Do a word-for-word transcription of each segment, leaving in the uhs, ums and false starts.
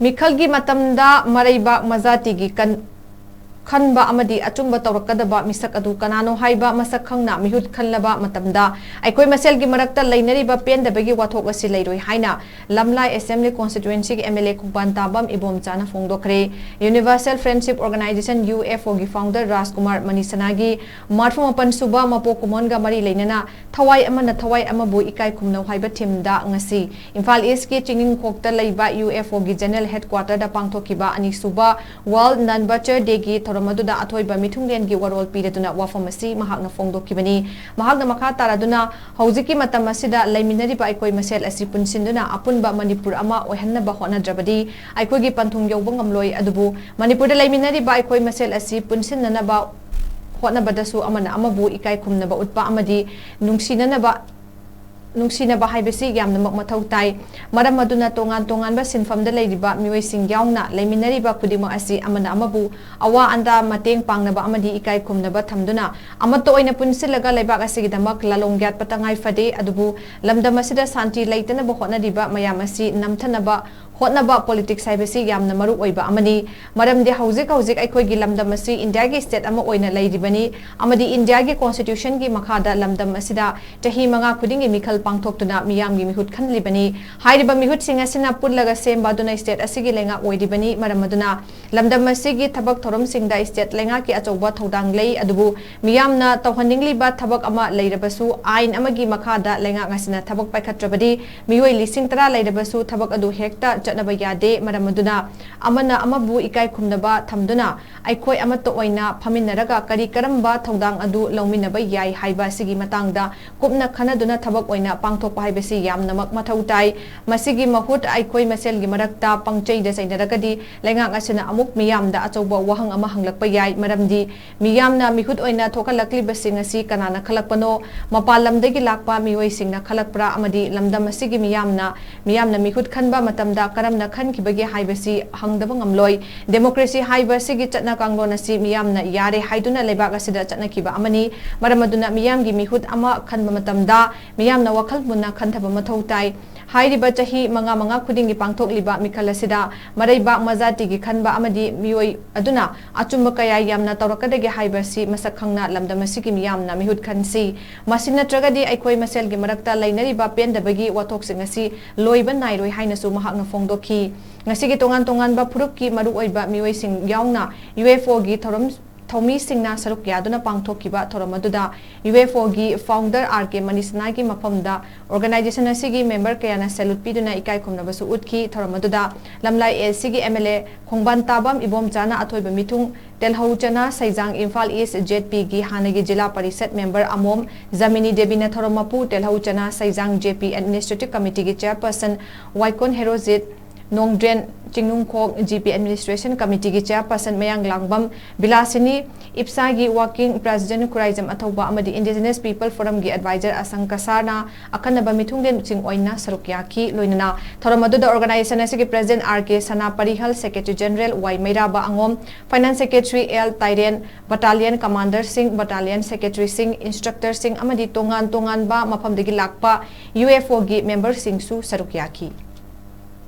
ꯃꯤꯈꯜꯒꯤ ꯃꯇꯝꯗ ꯃꯔꯩꯕꯥꯛ ꯃꯖꯥꯇꯤꯒꯤ ꯀꯟ-, ꯈꯟꯕ ꯑꯃꯗꯤ ꯑꯆꯨꯝꯕ ꯇꯧꯔꯛꯀꯗꯕ ꯃꯤꯁꯛ ꯑꯗꯨ ꯀꯅꯥꯅꯣ ꯍꯥꯏꯕ ꯃꯁꯛ ꯈꯪꯅ ꯃꯤꯍꯨꯠ ꯈꯜꯂꯕ ꯃꯇꯝꯗ ꯑꯩꯈꯣꯏ ꯃꯁꯦꯜꯒꯤ ꯃꯔꯛꯇ ꯂꯩꯅꯔꯤꯕ ꯄꯦꯟꯗꯕꯒꯤ ꯋꯥꯊꯣꯛ ꯑꯁꯤ ꯂꯩꯔꯣꯏ ꯍꯥꯏꯅ ꯂꯝꯂꯥꯏ ꯑꯦꯁꯦꯝꯕ꯭ꯂꯤ ꯀꯣꯟꯁꯇꯤꯇ꯭ꯋꯦꯟꯁꯤꯒꯤ M L A Khongbantabam ꯏꯕꯣꯝꯆꯥꯅ ꯐꯣꯡꯗꯣꯛꯈ꯭ꯔꯦ꯫ Universal Friendship Organization, ꯌꯨ ꯑꯦꯐ ꯑꯣꯒꯤ founder ꯔꯥꯖꯀꯨꯃꯥꯔ ꯃꯅꯤꯁꯅꯥꯒꯤ ꯃꯔꯐꯨ ꯃꯥꯄꯟ ꯁꯨꯕ ꯃꯄꯣꯛ ꯀꯨꯝꯑꯣꯟꯒ ꯃꯔꯤ ꯂꯩꯅꯅ ꯊꯋꯥꯏ ꯑꯃꯅ ꯊꯋꯥꯏ ꯑꯃꯕꯨ ꯏꯀꯥꯏ ꯈꯨꯝꯅꯧ ꯍꯥꯏꯕ theme ꯗ ꯉꯁꯤ ꯏꯝꯐꯥꯜ ꯏꯁꯀꯤ ꯆꯤꯡꯅꯨꯡꯈꯣꯛꯇ ꯂꯩꯕ ꯌꯨ ꯑꯦꯐ ꯑꯣꯒꯤ general headquarter ꯗ ꯄꯥꯡꯊꯣꯛꯈꯤꯕ ꯑꯅꯤꯁꯨꯕ World Non-Butcher Day ꯒꯤ ꯊꯧꯔꯝ ꯑꯗꯨꯗ ꯑꯊꯣꯏꯕ ꯃꯤꯊꯨꯡꯂꯦꯟꯒꯤ ꯋꯥꯔꯣꯜ ꯄꯤꯔꯗꯨꯅ ꯋꯥꯐꯝ ꯑꯁꯤ ꯃꯍꯥꯛꯅ ꯐꯣꯡꯗꯣꯛꯈꯤꯕꯅꯤ꯫ ꯃꯍꯥꯛꯅ ꯃꯈꯥ ꯇꯥꯔꯗꯨꯅ, ꯍꯧꯖꯤꯛꯀꯤ ꯃꯇꯝ ꯑꯁꯤꯗ ꯂꯩꯃꯤꯟꯅꯔꯤꯕ ꯑꯩꯈꯣꯏ ꯃꯁꯦꯜ ꯑꯁꯤ ꯄꯨꯟꯁꯤꯟꯗꯨꯅ ꯑꯄꯨꯟꯕ ꯃꯅꯤꯄꯨꯔ ꯑꯃ ꯑꯣꯏꯍꯟꯅꯕ ꯍꯣꯠꯅꯗ꯭ꯔꯕꯗꯤ ꯑꯩꯈꯣꯏꯒꯤ ꯄꯟꯊꯨꯡ ꯌꯧꯕ ꯉꯝꯂꯣꯏ꯫ ꯑꯗꯨꯕꯨ ꯃꯅꯤꯄꯨꯔꯗ ꯂꯩꯃꯤꯟꯅꯔꯤꯕ ꯑꯩꯈꯣꯏ ꯃꯁꯦꯜ ꯑꯁꯤ ꯄꯨꯟꯁꯤꯟꯅꯅꯕ ꯍꯣꯠꯅꯕꯗꯁꯨ ꯑꯃꯅ ꯑꯃꯕꯨ ꯏꯀꯥꯏ ꯈꯨꯝꯅꯕ ꯎꯠꯄ ꯑꯃꯗꯤ ꯅꯨꯡꯁꯤꯅꯅꯕ, ꯅꯨꯡꯁꯤꯅꯕ ꯍꯥꯏꯕꯁꯤ ꯌꯥꯝꯅꯃꯛ ꯃꯊꯧ ꯇꯥꯏ꯫ ꯃꯔꯝ ꯑꯗꯨꯅ ꯇꯣꯉꯥꯟ ꯇꯣꯉꯥꯟꯕ ꯁꯤꯟꯐꯝꯗ ꯂꯩꯔꯤꯕ ꯃꯤꯑꯣꯏꯁꯤꯡ ꯌꯥꯎꯅ ꯂꯩꯃꯤꯟꯅꯔꯤꯕ ꯈꯨꯗꯤꯡꯃꯛ ꯑꯁꯤ ꯑꯃꯅ ꯑꯃꯕꯨ ꯑꯋꯥ ꯑꯟꯗ ꯃꯇꯦꯡ ꯄꯥꯡꯅꯕ ꯑꯃꯗꯤ ꯏꯀꯥꯏ ꯈꯨꯝꯅꯕ ꯊꯝꯗꯨꯅ ꯑꯃꯠꯇ ꯑꯣꯏꯅ ꯄꯨꯟꯁꯤꯜꯂꯒ ꯂꯩꯕꯥꯛ ꯑꯁꯤꯒꯤꯗꯃꯛ ꯂꯥꯂꯣꯡ ꯌꯥꯠꯄ ꯇꯉꯥꯏ ꯐꯗꯦ꯫ ꯑꯗꯨꯕꯨ ꯂꯝꯗꯝ ꯑꯁꯤꯗ ꯁꯥꯟꯇꯤ ꯂꯩꯇꯅꯕ ꯍꯣꯠꯅꯔꯤꯕ ꯃꯌꯥꯝ ꯑꯁꯤ ꯅꯝꯊꯅꯕ ꯍꯣꯠꯅꯕ politics ꯍꯥꯏꯕꯁꯤ ꯌꯥꯝꯅ ꯃꯔꯨ ꯑꯣꯏꯕ ꯑꯃꯅꯤ꯫ ꯃꯔꯝꯗꯤ ꯍꯧꯖꯤꯛ ꯍꯧꯖꯤꯛ ꯑꯩꯈꯣꯏꯒꯤ ꯂꯝꯗꯝ ꯑꯁꯤ ꯏꯟꯗꯤꯌꯥꯒꯤ state ꯑꯃ ꯑꯣꯏꯅ ꯂꯩꯔꯤꯕꯅꯤ ꯑꯃꯗꯤ ꯏꯟꯗꯤꯌꯥꯒꯤ constitution ꯒꯤ ꯃꯈꯥꯗ ꯂꯝꯗꯝ ꯑꯁꯤꯗ ꯆꯍꯤ ꯃꯉꯥ ꯈꯨꯗꯤꯡꯒꯤ ꯃꯤꯈꯜ ꯄꯥꯡꯊꯣꯛꯇꯨꯅ ꯃꯤꯌꯥꯝꯒꯤ ꯃꯤꯍꯨꯠ ꯈꯜꯂꯤꯕꯅꯤ꯫ ꯍꯥꯏꯔꯤꯕ ꯃꯤꯍꯨꯠꯁꯤꯡ ꯑꯁꯤꯅ ꯄꯨꯜꯂꯒ ꯁꯦꯝꯕ ꯑꯗꯨꯅ state ꯑꯁꯤꯒꯤ ꯂꯩꯉꯥꯛ ꯑꯣꯏꯔꯤꯕꯅꯤ꯫ ꯃꯔꯝ ꯑꯗꯨꯅ ꯂꯝꯗꯝ ꯑꯁꯤꯒꯤ ꯊꯕꯛ ꯊꯧꯔꯝꯁꯤꯡꯗ state ꯂꯩꯉꯥꯛꯀꯤ ꯑꯆꯧꯕ ꯊꯧꯗꯥꯡ ꯂꯩ꯫ ꯑꯗꯨꯕꯨ ꯃꯤꯌꯥꯝꯅ ꯇꯧꯍꯟꯅꯤꯡꯂꯤꯕ ꯊꯕꯛ ꯑꯃ ꯂꯩꯔꯕꯁꯨ ꯑꯥꯏꯟ ꯑꯃꯒꯤ ꯃꯈꯥꯗ ꯂꯩꯉꯥꯛ ꯑꯁꯤꯅ ꯊꯕꯛ ꯄꯥꯏꯈꯠꯇ꯭ꯔꯕꯗꯤ ꯃꯤꯑꯣꯏ ꯂꯤꯁꯤꯡ ꯇꯔꯥ ꯂꯩꯔꯕꯁꯨ ꯊꯕꯛ ꯑꯗꯨ ꯍꯦꯛꯇ ꯆꯠꯅꯕ ꯌꯥꯗꯦ꯫ ꯃꯔꯝ ꯑꯗꯨꯅ ꯑꯃꯅ ꯑꯃꯕꯨ ꯏꯀꯥꯏ ꯈꯨꯝꯅꯕ ꯊꯝꯗꯨꯅ ꯑꯩꯈꯣꯏ ꯑꯃꯠꯇ ꯑꯣꯏꯅ ꯐꯝꯃꯤꯟꯅꯔꯒ ꯀꯔꯤ ꯀꯔꯝꯕ ꯊꯧꯗꯥꯡ ꯑꯗꯨ ꯂꯧꯃꯤꯟꯅꯕ ꯌꯥꯏ ꯍꯥꯏꯕ ꯑꯁꯤꯒꯤ ꯃꯇꯥꯡꯗ ꯀꯨꯞꯅ ꯈꯟꯅꯗꯨꯅ ꯊꯕꯛ ꯑꯣꯏꯅ ꯄꯥꯡꯊꯣꯛꯄ ꯍꯥꯏꯕꯁꯤ ꯌꯥꯝꯅꯃꯛ ꯃꯊꯧ ꯇꯥꯏ꯫ ꯃꯁꯤꯒꯤ ꯃꯍꯨꯠ ꯑꯩꯈꯣꯏ ꯃꯁꯦꯜꯒꯤ ꯃꯔꯛꯇ ꯄꯪꯆꯩꯗ ꯆꯩꯅꯔꯒꯗꯤ ꯂꯩꯉꯥꯛ ꯑꯁꯤꯅ ꯑꯃꯨꯛ ꯃꯤꯌꯥꯝꯗ ꯑꯆꯧꯕ ꯋꯥꯍꯪ ꯑꯃ ꯍꯪꯂꯛꯄ ꯌꯥꯏ꯫ ꯃꯔꯝꯗꯤ ꯃꯤꯌꯥꯝꯅ ꯃꯤꯍꯨꯠ ꯑꯣꯏꯅ ꯊꯣꯛꯍꯜꯂꯛꯂꯤꯕꯁꯤꯡ ꯑꯁꯤ ꯀꯅꯥꯅ ꯈꯜꯂꯛꯄꯅꯣ? ꯃꯄꯥꯟ ꯂꯝꯗꯒꯤ ꯂꯥꯛꯄ ꯃꯤꯑꯣꯏꯁꯤꯡꯅ ꯈꯜꯂꯛꯄ꯭ꯔꯥ? ꯑꯃꯗꯤ ꯂꯝꯗꯝ ꯑꯁꯤꯒꯤ ꯃꯤꯌꯥꯝꯅ, ꯃꯤꯌꯥꯝꯅ ꯃꯤꯍꯨꯠ ꯈꯟꯕ ꯃꯇꯝꯗ ꯀꯔꯝꯅ ꯈꯟꯈꯤꯕꯒꯦ ꯍꯥꯏꯕꯁꯤ ꯍꯪꯗꯕ ꯉꯝꯂꯣꯏ꯫ Democracy ꯍꯥꯏꯕ ꯑꯁꯤꯒꯤ ꯆꯠꯅ ꯀꯥꯡꯂꯣꯟ ꯑꯁꯤ ꯃꯤꯌꯥꯝꯅ ꯌꯥꯔꯦ ꯍꯥꯏꯗꯨꯅ ꯂꯩꯕꯥꯛ ꯑꯁꯤꯗ ꯆꯠꯅꯈꯤꯕ ꯑꯃꯅꯤ꯫ ꯃꯔꯝ ꯑꯗꯨꯅ ꯃꯤꯌꯥꯝꯒꯤ ꯃꯤꯍꯨꯠ ꯑꯃ ꯈꯟꯕ ꯃꯇꯝꯗ ꯃꯤꯌꯥꯝꯅ ꯋꯥꯈꯜ ꯃꯨꯟꯅ ꯈꯟꯊꯕ ꯃꯊꯧ ꯇꯥꯏ꯫ ꯍꯥꯏꯔꯤꯕ ꯆꯍꯤ ꯃꯉꯥ ꯃꯉꯥ ꯈꯨꯗꯤꯡꯒꯤ ꯄꯥꯡꯊꯣꯛꯂꯤꯕ ꯃꯤꯈꯜ ꯑꯁꯤꯗ ꯃꯔꯩꯕꯥꯛ ꯃꯖꯥꯇꯤꯒꯤ ꯈꯟꯕ ꯑꯃꯗꯤ ꯃꯤꯑꯣꯏ ꯑꯗꯨꯅ ꯑꯆꯨꯝꯕ ꯀꯌꯥ ꯌꯥꯝꯅ ꯇꯧꯔꯛꯀꯗꯒꯦ ꯍꯥꯏꯕꯁꯤ ꯃꯁꯛ ꯈꯪꯅ ꯂꯝꯗꯝ ꯑꯁꯤꯒꯤ ꯃꯤꯌꯥꯝꯅ ꯃꯤꯍꯨꯠ ꯈꯟꯁꯤ꯫ ꯃꯁꯤ ꯅꯠꯇ꯭ꯔꯒꯗꯤ ꯑꯩꯈꯣꯏ ꯃꯁꯦꯜꯒꯤ ꯃꯔꯛꯇ ꯂꯩꯅꯔꯤꯕ ꯄꯦꯟꯗꯕꯒꯤ ꯋꯥꯊꯣꯛꯁꯤꯡ ꯑꯁꯤ ꯂꯣꯏꯕ ꯅꯥꯏꯔꯣꯏ ꯍꯥꯏꯅꯁꯨ ꯃꯍꯥꯛꯅ ꯐꯣꯡꯗꯣꯛꯈꯤ꯫ ꯉꯁꯤꯒꯤ ꯇꯣꯉꯥꯟ ꯇꯣꯉꯥꯟꯕ ꯐꯨꯔꯨꯞꯀꯤ ꯃꯔꯨꯑꯣꯏꯕ ꯃꯤꯑꯣꯏꯁꯤꯡ ꯌꯥꯎꯅ UFOꯒꯤ ꯊꯧꯔꯝ ꯊꯧꯃꯤꯁꯤꯡꯅ ꯁꯔꯨꯛ ꯌꯥꯗꯨꯅ ꯄꯥꯡꯊꯣꯛꯈꯤꯕ ꯊꯧꯔꯝ ꯑꯗꯨꯗ UFOꯒꯤ founder R K ꯃꯅꯤꯁꯅꯥꯒꯤ ꯃꯐꯝꯗ organization ꯑꯁꯤꯒꯤ member ꯀꯌꯥꯅ salute ꯄꯤꯗꯨꯅ ꯏꯀꯥꯏ ꯈꯨꯝꯅꯕꯁꯨ ꯎꯠꯈꯤ꯫ ꯊꯧꯔꯝ ꯑꯗꯨꯗ ꯂꯝꯂꯥꯏ ACꯒꯤ MLA ꯈꯣꯡꯕꯥꯟ ꯇꯥꯕꯝ ꯏꯕꯣꯝꯆꯥꯅ ꯑꯊꯣꯏꯕ ꯃꯤꯊꯨꯡ, ꯇꯦꯜꯍꯧ ꯆꯅꯥ ꯁꯩꯖꯥꯡ ꯏꯝꯐꯥꯜ East ZPꯒꯤ ꯍꯥꯟꯅꯒꯤ ꯖꯤꯂꯥ ꯄꯔꯤꯁꯠ member ꯑꯃꯣꯝ ꯖꯃꯤꯅꯤ ꯗꯦꯕꯤꯅ ꯊꯧꯔꯝ ꯃꯄꯨ, ꯇꯦꯜꯍꯧ ꯆꯅꯥ ꯁꯩꯖꯥꯡ JP administrative committeeꯒꯤ chairperson ꯋꯥꯏꯀꯣꯟ Herojit, ꯅꯣꯡꯗ꯭ꯔꯦꯟ ꯆꯤꯡꯅꯨꯡꯈꯣꯛ GP administration committeeꯒꯤ chairperson ꯃꯌꯥꯡ ꯂꯥꯡꯕꯝ ꯕꯤꯂꯥꯁꯤꯅꯤ, ꯏꯞꯁꯥꯒꯤ working president ꯈꯨꯔꯥꯏꯖꯝ ꯑꯊꯧꯕ ꯑꯃꯗꯤ Indigenous People Forumꯒꯤ advisor ꯑꯁꯪ ꯀꯁꯥꯔꯅ ꯑꯈꯟꯅꯕ ꯃꯤꯊꯨꯡꯂꯦꯟꯁꯤꯡ ꯑꯣꯏꯅ ꯁꯔꯨꯛ ꯌꯥꯈꯤ꯫ ꯂꯣꯏꯅꯅ ꯊꯧꯔꯝ ꯑꯗꯨꯗ organization ꯑꯁꯤꯒꯤ president R K ꯁꯅꯥ ꯄꯔꯤꯍꯜ, secretary general ꯋꯥꯏ ꯃꯩꯔꯥꯕ ꯑꯉꯣꯝ, finance secretary L ꯇꯥꯏꯔꯦꯟ, battalion commanderꯁꯤꯡ, battalion secretaryꯁꯤꯡ, instructorꯁꯤꯡ ꯑꯃꯗꯤ ꯇꯣꯉꯥꯟ ꯇꯣꯉꯥꯟꯕ ꯃꯐꯝꯗꯒꯤ ꯂꯥꯛꯄ UFOꯒꯤ memberꯁꯤꯡꯁꯨ ꯁꯔꯨꯛ ꯌꯥꯈꯤ꯫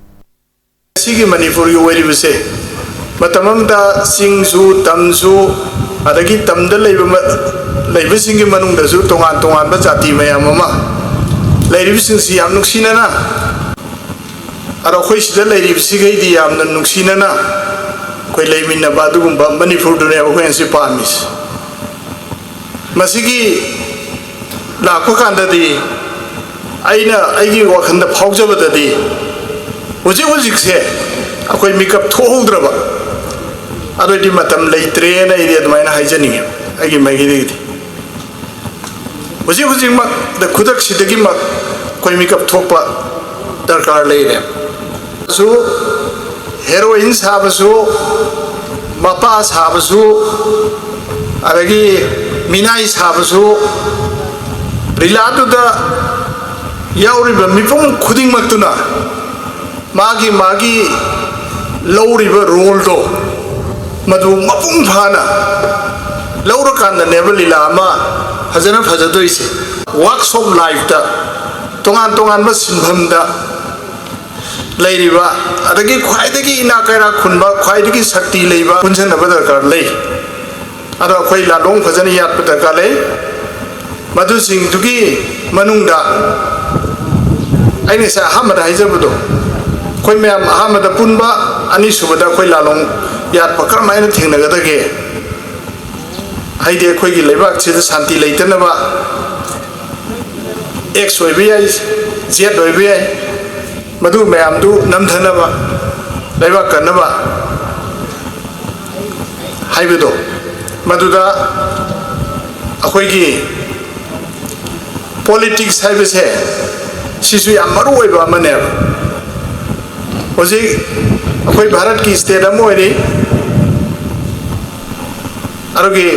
ꯉꯁꯤꯒꯤ ꯃꯅꯤꯄꯨꯔꯒꯤ ꯑꯣꯏꯔꯤꯕꯁꯦ ꯃꯇꯝ ꯑꯃꯗ ꯆꯤꯡꯁꯨ, ꯇꯝꯁꯨ, ꯑꯗꯒꯤ ꯇꯝꯗ ꯂꯩꯕ ꯃ-, ꯂꯩꯕꯁꯤꯡꯒꯤ ꯃꯅꯨꯡꯗꯁꯨ ꯇꯣꯉꯥꯟ ꯇꯣꯉꯥꯟꯕ ꯖꯥꯇꯤ ꯃꯌꯥꯝ ꯑꯃ ꯂꯩꯔꯤꯕꯁꯤꯡꯁꯤ ꯌꯥꯝ ꯅꯨꯡꯁꯤꯅꯅ, ꯑꯗꯣ ꯑꯩꯈꯣꯏ ꯁꯤꯗ ꯂꯩꯔꯤꯕꯁꯤꯈꯩꯗꯤ ꯌꯥꯝꯅ ꯅꯨꯡꯁꯤꯅꯅ ꯑꯩꯈꯣꯏ ꯂꯩꯃꯤꯟꯅꯕ ꯑꯗꯨꯒꯨꯝꯕ ꯃꯅꯤꯄꯨꯔꯗꯨꯅꯦꯕ ꯑꯩꯈꯣꯏꯅ ꯁꯤ ꯄꯥꯝꯃꯤꯁꯤ꯫ ꯃꯁꯤꯒꯤ ꯂꯥꯛꯄ ꯀꯥꯟꯗꯗꯤ ꯑꯩꯅ ꯑꯩꯒꯤ ꯋꯥꯈꯜꯗ ꯐꯥꯎꯖꯕꯗꯗꯤ ꯍꯧꯖꯤꯛ ꯍꯧꯖꯤꯛꯁꯦ ꯑꯩꯈꯣꯏ ꯃꯤꯀꯞ ꯊꯣꯛꯍꯧꯗ꯭ꯔꯕ ꯑꯗꯨꯑꯣꯏꯗꯤ ꯃꯇꯝ ꯂꯩꯇ꯭ꯔꯦꯅ ꯑꯩꯗꯤ ꯑꯗꯨꯃꯥꯏꯅ ꯍꯥꯏꯖꯅꯤꯡꯉꯦ ꯑꯩꯒꯤ ꯃꯥꯏꯀꯩꯗꯒꯤꯗꯤ꯫ ꯍꯧꯖꯤꯛ ꯍꯧꯖꯤꯛꯃꯛ ꯈꯨꯗꯛꯁꯤꯗꯒꯤꯃꯛ ꯑꯩꯈꯣꯏ ꯃꯤꯀꯞ ꯊꯣꯛꯄ ꯗꯔꯀꯥꯔ ꯂꯩꯔꯦ꯫ ꯁꯨ heroine ꯁꯥꯕꯁꯨ, ꯃꯄꯥ ꯁꯥꯕꯁꯨ, ꯑꯗꯒꯤ ꯃꯤꯅꯥꯏ ꯁꯥꯕꯁꯨ, ꯂꯤꯂꯥꯗꯨꯗ ꯌꯥꯎꯔꯤꯕ ꯃꯤꯄꯨꯝ ꯈꯨꯗꯤꯡꯃꯛꯇꯨꯅ ꯃꯥꯒꯤ ꯃꯥꯒꯤ ꯂꯧꯔꯤꯕ roleꯗꯣ ꯃꯗꯨ ꯃꯄꯨꯡ ꯐꯥꯅ ꯂꯧꯔꯀꯥꯟꯗꯅꯦꯕ ꯂꯤꯂꯥ ꯑꯃ ꯐꯖꯅ ꯐꯖꯗꯣꯏꯁꯦ꯫ Works of Lifeꯇ ꯇꯣꯉꯥꯟ ꯇꯣꯉꯥꯟꯕ ꯁꯤꯟꯐꯝꯗ ꯂꯩꯔꯤꯕ, ꯑꯗꯒꯤ ꯈ꯭ꯋꯥꯏꯗꯒꯤ ꯏꯅꯥꯛ ꯀꯩꯔꯥꯛ ꯈꯨꯟꯕ, ꯈ꯭ꯋꯥꯏꯗꯒꯤ ꯁꯛꯇꯤ ꯂꯩꯕ ꯄꯨꯟꯁꯤꯟꯅꯕ ꯗꯔꯀꯥꯔ ꯂꯩ꯫ ꯑꯗꯣ ꯑꯩꯈꯣꯏ ꯂꯥꯂꯣꯡ ꯐꯖꯅ ꯌꯥꯠꯄ ꯗꯔꯀꯥꯔ ꯂꯩ꯫ ꯃꯗꯨꯁꯤꯡꯗꯨꯒꯤ ꯃꯅꯨꯡꯗ ꯑꯩꯅ ꯉꯁꯥꯏ ꯑꯍꯥꯟꯕꯗ ꯍꯥꯏꯖꯕꯗꯣ, ꯑꯩꯈꯣꯏ ꯃꯌꯥꯝ ꯑꯍꯥꯟꯕꯗ ꯄꯨꯟꯕ, ꯑꯅꯤꯁꯨꯕꯗ ꯑꯩꯈꯣꯏ ꯂꯥꯂꯣꯡ ꯌꯥꯠꯄ ꯀꯔꯝꯍꯥꯏꯅ ꯊꯦꯡꯅꯒꯗꯒꯦ? ꯍꯥꯏꯗꯤ ꯑꯩꯈꯣꯏꯒꯤ ꯂꯩꯕꯥꯛꯁꯤꯗ ꯁꯥꯟꯇꯤ ꯂꯩꯇꯅꯕ, ꯑꯦꯛꯁ ꯑꯣꯏꯕ ꯌꯥꯏ, ꯖꯦꯠ ꯑꯣꯏꯕ ꯌꯥꯏ, ꯃꯗꯨ ꯃꯌꯥꯝꯗꯨ ꯅꯝꯊꯅꯕ, ꯂꯩꯕꯥꯛ ꯀꯟꯅꯕ ꯍꯥꯏꯕꯗꯣ, ꯃꯗꯨꯗ ꯑꯩꯈꯣꯏꯒꯤ ꯄꯣꯂꯤꯇꯤꯛꯁ ꯍꯥꯏꯕꯁꯦ ꯁꯤꯁꯨ ꯌꯥꯝ ꯃꯔꯨ ꯑꯣꯏꯕ ꯑꯃꯅꯦꯕ꯫ ꯍꯧꯖꯤꯛ ꯑꯩꯈꯣꯏ ꯚꯥꯔꯠꯀꯤ ꯁ꯭ꯇꯦꯠ ꯑꯃ ꯑꯣꯏꯔꯤ, ꯑꯗꯨꯒꯤ